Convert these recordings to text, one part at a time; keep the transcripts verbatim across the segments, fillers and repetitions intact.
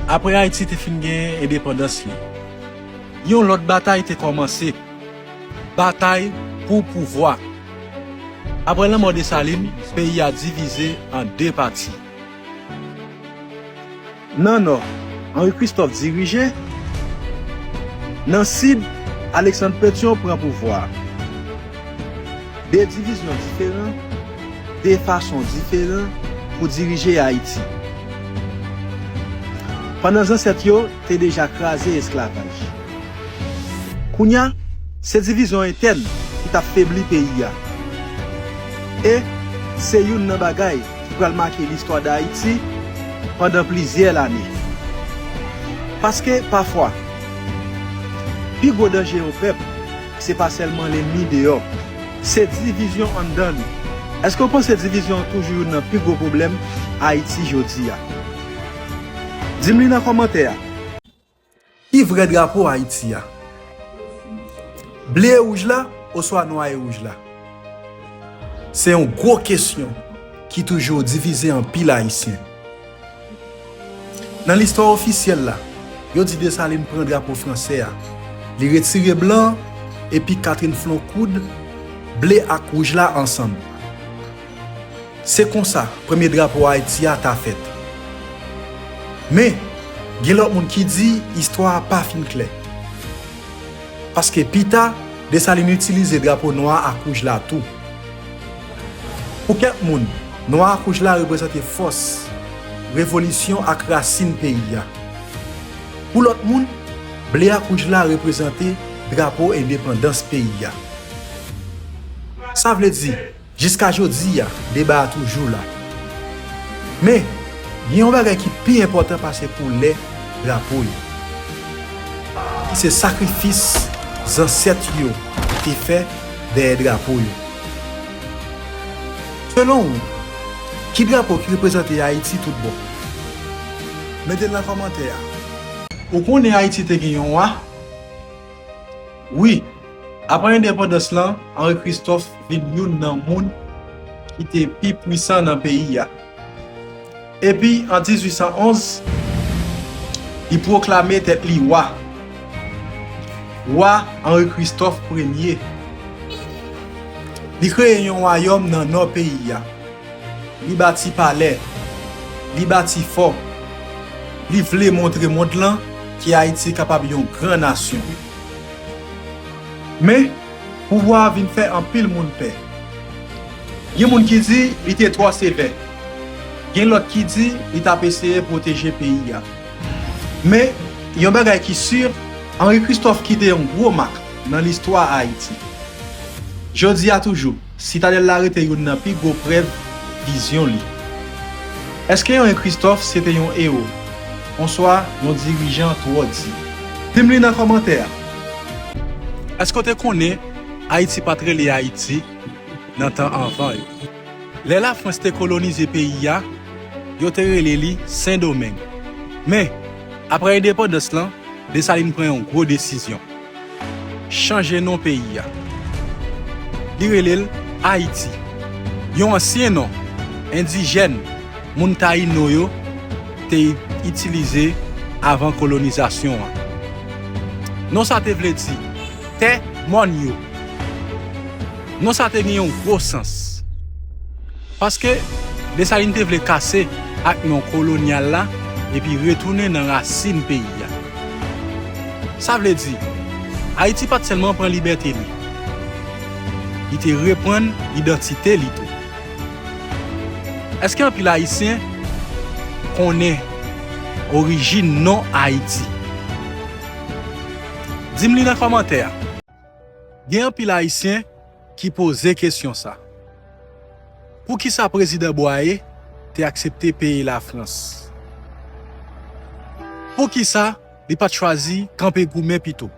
Apre Ayiti te fin genyen endepandans li, yon lòt batay te kòmanse, batay pou pouvwa. Apre lanmò Desalin, peyi a divize an de pati. Nan nò, Henri Christophe dirije. Nan sid, Alexandre Pétion pran pouvwa a. De divizyon diferan, de fason diferan pou dirije Ayiti. Pandan zansèt yo te deja kraze esklavaj. Kounye a, se divizyon entèn ki t ap febli peyi a. E se youn nan bagay ki pral make listwa Dayiti pandan plizyè lane. Paske, pafwa, pi gwo danje yon pèp, se pa sèlman lènmi deyò, se divizyon anndan li. Èske w panse divizyon an toujou youn nan pi gwo pwoblèm Ayiti jodi a? Di m li nan kòmantè a. Ki vrè drapo Ayiti a? Ble e wouj la oswa nwa e wouj la? Se yon gwo kesyon ki toujou divize anpil Ayisyen. Nan listwa ofisyèl la, yo di Desalin pran drapo fransè a. Li retire blan an, epi Catherine Flon koud ble ak wouj la ansanm. Se konsa premye drapo Ayiti a ta fèt. Men, gen lòt moun ki di istwa a pa fin klè. Paske pita, Desalin itilize drapo nwa ak wouj la tou. Pou kèk moun, nwa ak wouj la reprezante fòs, revolisyon ak rasin peyi a. Pou lòt moun, ble ak wouj la reprezante drapo endepandans peyi a. Sa vle di, jiska jodi a, deba a toujou la. Men, gen yon bagay ki pi enpòtan pase koulè drapo yo, ki se sakrifis zansèt yo te fè dèyè drapo yo. Selon ou, ki drapo ki reprezante Ayiti tout bon? Mete l nan kòmantè a. Ou konnen Ayiti te gen yon wa? Wi, apre endepandans lan, Henri Christophe vin youn nan moun ki te pi pwisan nan peyi a. Epi, an dizuit san onz, li pwoklame tèt li wa. Wa Henri Christophe premye. Li kreye yon wayòm nan nò peyi a. Li bati palè. Li bati fò. Li vle montre mond lan ke Ayiti kapab yon gran nasyon. Men, pouvwa a vin fè anpil moun pè. Gen moun ki di li te twò sevè. Gen lòt ki di li t ap eseye pwoteje peyi a. Men, yon bagay ki si, Henri Christophe kite yon gwo mak nan listwa Ayiti. Jodi a toujou, Sitadèl la rete youn nan pi gwo prèv vizyon li. Èske Henri Christophe se te yon ewo, oswa yon dirijan twò di? Di m li nan kòmantè a. Èske w te konnen Ayiti pa t rele Ayiti nan tan anvan yo? Lè Lafrans te kolonize peyi a, yo te rele li Sendomeng. Men, apre endepandans lan, Desalin pran yon gwo desizyon. Chanje non peyi a. Li rele l Ayiti. Yon ansyen non endijèn moun Tayino yo te itilize avan kolonizasyon an. Non sa te vle di tè mòn yo. Non sa te gen yon gwo sans. Paske Desalin te vle kase ak non kolonyal la epi retounen nan rasin peyi a. Sa vle di, Ayiti pa t sèlman pran libète li, li te reprann idantite li tou. Èske anpil Ayisyen konnen orijin non Ayiti? Di m li nan kòmantè a. Gen anpil Ayisyen ki poze kesyon sa. Poukisa Prezidan Bwaye te aksepte peye Lafrans? Poukisa li pa t chwazi kanpe goumen pito?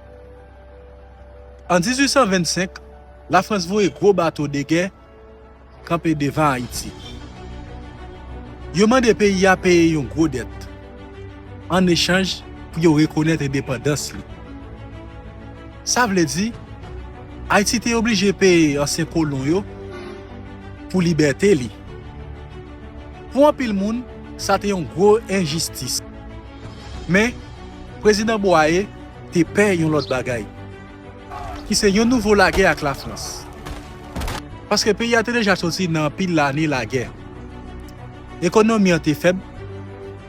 An dizuit san vennsenk, Lafrans voye gwo bato de gè kanpe devan Ayiti. Yo mande peyi a peye yon gwo dèt an echanj pou yo rekonèt endepandans li. Sa vle di, Ayiti te oblije peye ansyen kolon yo pou libète li. Pou anpil moun, sa te yon gwo enjistis. Men, Prezidan Bouaye te pè yon lòt bagay, ki se yon nouvo lagè ak Lafrans. Paske peyi a te deja soti nan anpil lane lagè. Ekonomi an te fèb,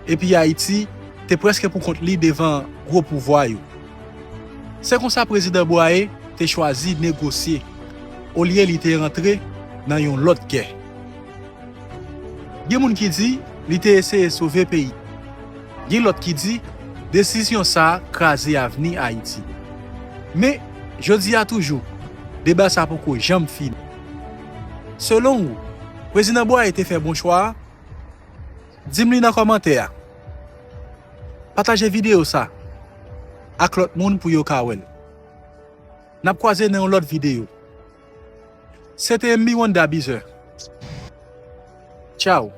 epi Ayiti te prèske pou kont li devan gwo pouvwa yo. Se konsa Prezidan Bouaye te chwazi negosye, olye li te rantre nan yon lòt gè. Gen moun ki di li te eseye sove peyi. Gen lòt ki di desizyon sa a kraze avni Ayiti. Men, jodi a toujou, deba sa poko janm fini. Selon ou, Prezidan Bouaye te fè bon chwa a? Di m li nan kòmantè a. Pataje videyo sa ak lòt moun pou yo ka wè l. N ap kwaze nan yon lòt videyo. Se te M B Wonder Bizer. Tchaw.